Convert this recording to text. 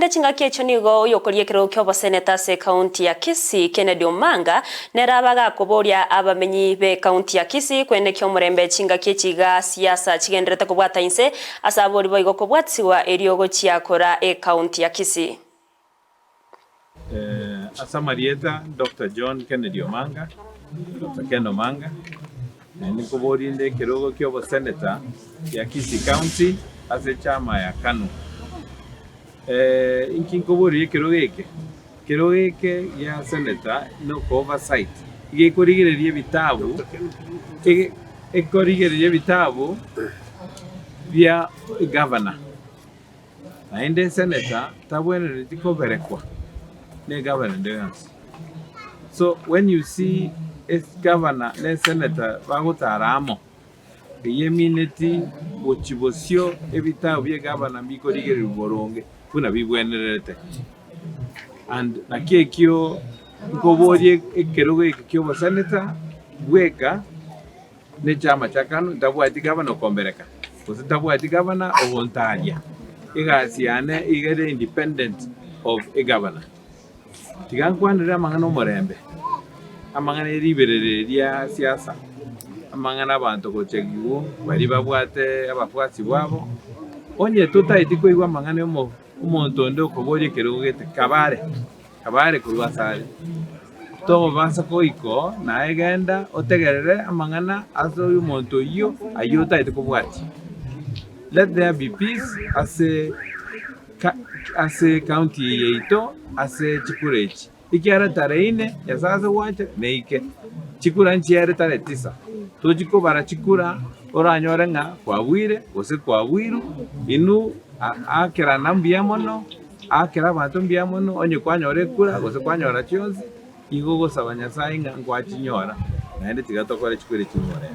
Korende chingaki echio nigo oyokoria ekerogo ki'oboseneta ase ekaunti ya Kisii, Kennedy Omanga, nere abe agakoboria abamenyi b'ekaunti ya Kisii kwenekia omorembe chingaki echi iga siasa chigendererete kobwata inse ase abori boigo kobwatigwa erio gochia kora ekaunti ya Kisii. Ase amarieta Doctor John Kennedy Omanga, Doctor Ken Omanga, naende nkoborie inde ekerogo kia obosenator kia Kisii County ase echama ya Kanu. Inki nkoboria ekerogo eke? Ekerogo eke gia senator noko oversight, iga ekorigereria ebitabu, ekorigereria ebitabu bia egavana. Naende esenator tabwenereti koberekwa ne egavana ende yonsi. So when you see egavana na esenator bagotara amo, eyio emineti gochia bosio ebitabu bia egavana mbikorigererwa boronge buna bibwenerete. And naki ekio nkoboria ekerogo eke kia obosenator bweka. Nechama chia Kanu ntabwati gavana okombereka, gose ntabwati gavana ogontaria. Egasi yane iga ere independent of egavana. Tiga nkwanere amang'ana omorembe, amang'ana ye riberera ria siasa, amang'ana abanto gochegigwa baria babwate abafuasi babo. Onye totaeti koigwa amang'ana ya omonto onde okoboria ekerogo gete, kabare. Kabare korwa asare, tobasa goika oo, naye genda otegerere amang'ana ase omonto oyio ayio otagete kobwatia. Let there be peace ase ase ecounty eye yaito ase chikura echi, ekiagera tarehe ine Nyasae ase gwancha neike, chikura nchiere tarehe tisa, tochi kobara chikura oranyore ng'a kwabuire gose kwabuirwe, inwe akerana mbuya mono. Aakera abanto mbuya mono, onye kwanyora ekura gose kwanyora chionsi, igo ogosaba Nyasae ng'a nkwachinyora, naende tiga tokore chikura echi nomorembe.